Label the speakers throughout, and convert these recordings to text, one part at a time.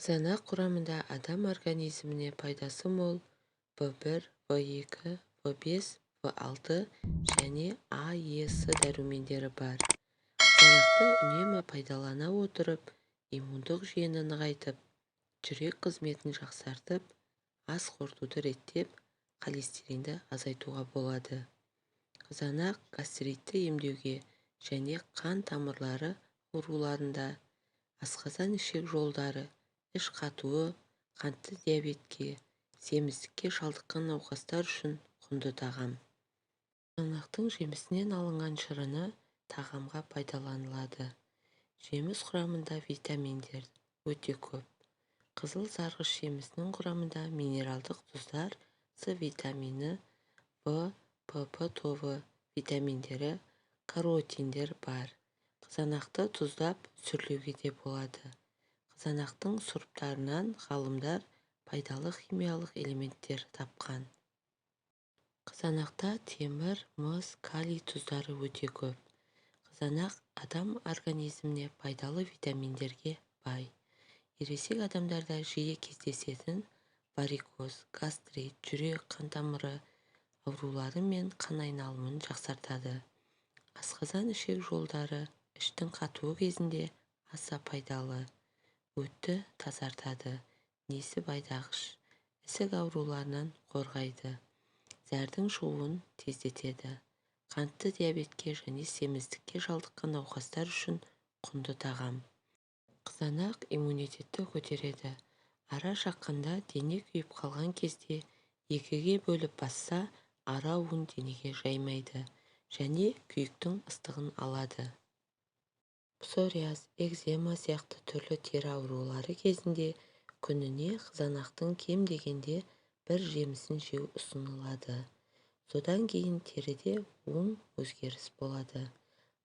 Speaker 1: Қызанақ құрамында адам организміне пайдасы мол В1, В2, В5, В6 және А, Е, С дәрумендері бар. Қызанақты үнемі пайдалана отырып, иммундық жүйені нығайтып, жүрек қызметін жақсартып, ас қорытуды реттеп, холестеринді азайтуға болады. Қызанақ гастритті емдеуге және қан тамырлары ауруларында, асқазан-ішек жолдары, іш қатуы, қантты диабетке, семіздікке шалдыққан науқастар үшін құнды тағам. Қызанақтың жемісінен алынған шырыны тағамға пайдаланылады. Жеміс құрамында витаминдер өте көп. Қызыл сарғыш жемісінің құрамында минералдық тұздар, С витамині, В, ПП тобы витаминдері, каротиндер бар. Қызанақты тұздап, сүрлеуге де болады. Қызанақтың сұрыптарынан ғалымдар пайдалы химиялық элементтер тапқан. Қызанақта темір, мыс, калий тұздары өте көп. Қызанақ адам организміне пайдалы витаминдерге бай. Ересек адамдарда жиі кездесетін варикоз, гастрит, жүрек қан тамыры аурулары мен қан айналымын жақсартады. Асқазан-ішек жолдары, іштің қатуы кезінде аса пайдалы. Өтті тазартады, несіп айдағыш, ісік ауруларынан қорғайды, зәрдің шығуын тездетеді. Қантты диабетке және семіздікке шалдыққан науқастар үшін құнды тағам. Қызанақ иммунитетті көтереді. Ара шаққанда дене күйіп қалған кезде екіге бөліп басса, ара уын денеге жаймайды және күйіктің ыстығын алады. Псориаз, экзема сияқты түрлі тері аурулары кезінде күніне қызанақтың кем дегенде бір жемісін жеу ұсынылады. Содан кейін теріде оң өзгеріс болады.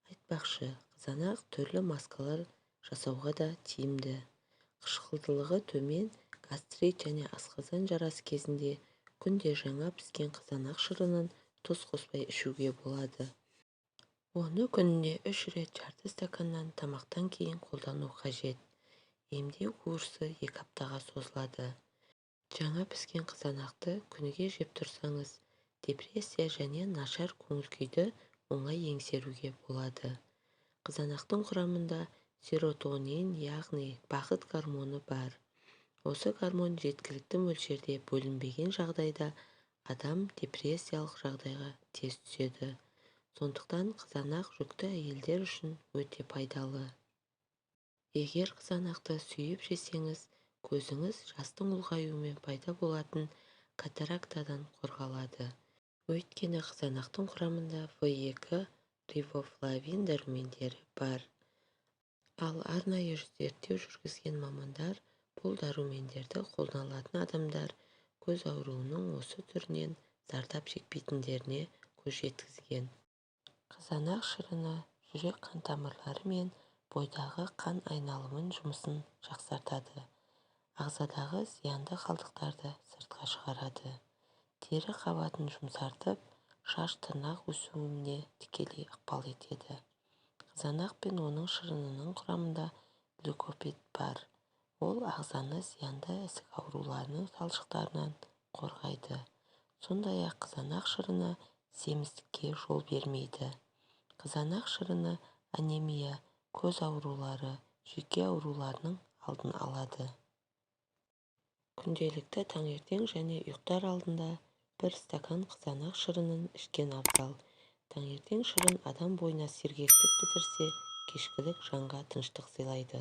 Speaker 1: Айтпақшы, қызанақ түрлі маскалар жасауға да тиімді. Қышқылдылығы төмен гастрит және асқазан жарасы кезінде күнде жаңа піскен қызанақ шырынын тұз қоспай ішуге болады. Оны күніне 3 рет жарты стаканнан тамақтан кейін қолдану қажет. Емдеу курсы 2 аптаға созылады. Жаңа піскен қызанақты күніге жеп тұрсаңыз, депрессия және нашар көңіл-күйді оңай еңсеруге болады. Қызанақтың құрамында серотонин, яғни бақыт гормоны бар. Осы гормон жеткілікті мөлшерде бөлінбеген жағдайда адам депрессиялық жағдайға тез түседі. Сондықтан қызанақ жүкті әйелдер үшін өте пайдалы. Егер қызанақты сүйіп жесеңіз, көзіңіз жастың ұлғаюымен пайда болатын катарактадан қорғалады. Өйткені қызанақтың құрамында В2 рибофлавин дәрумендері бар. Ал арнайы зерттеу жүргізген мамандар бұл дәрумендерді қолданатын адамдар көз ауруының осы түрінен зардап шекпейтіндеріне көз жеткізген. Қызанақ шырыны жүрек қан тамырлары мен бойдағы қан айналымын жұмысын жақсартады. Ағзадағы зиянды қалдықтарды сыртқа шығарады. Тері қабатын жұмсартып, шаш тырнақ өсуіне тікелей ықпал етеді. Қызанақ пен оның шырынының құрамында ликопид бар. Ол ағзаны зиянды ісік ауруларының талшықтарынан қорғайды. Сондай-ақ қызанақ шырыны семіздікке жол бермейді. Қызанақ шырыны анемия, көз аурулары, жүйке ауруларының алдын алады. Күнделікті таңертең және ұйықтар алдында бір стакан қызанақ шырынын ішкен абзал. Таңертең шырын адам бойына сергектік бітірсе, кешкілік жанға тыныштық сыйлайды.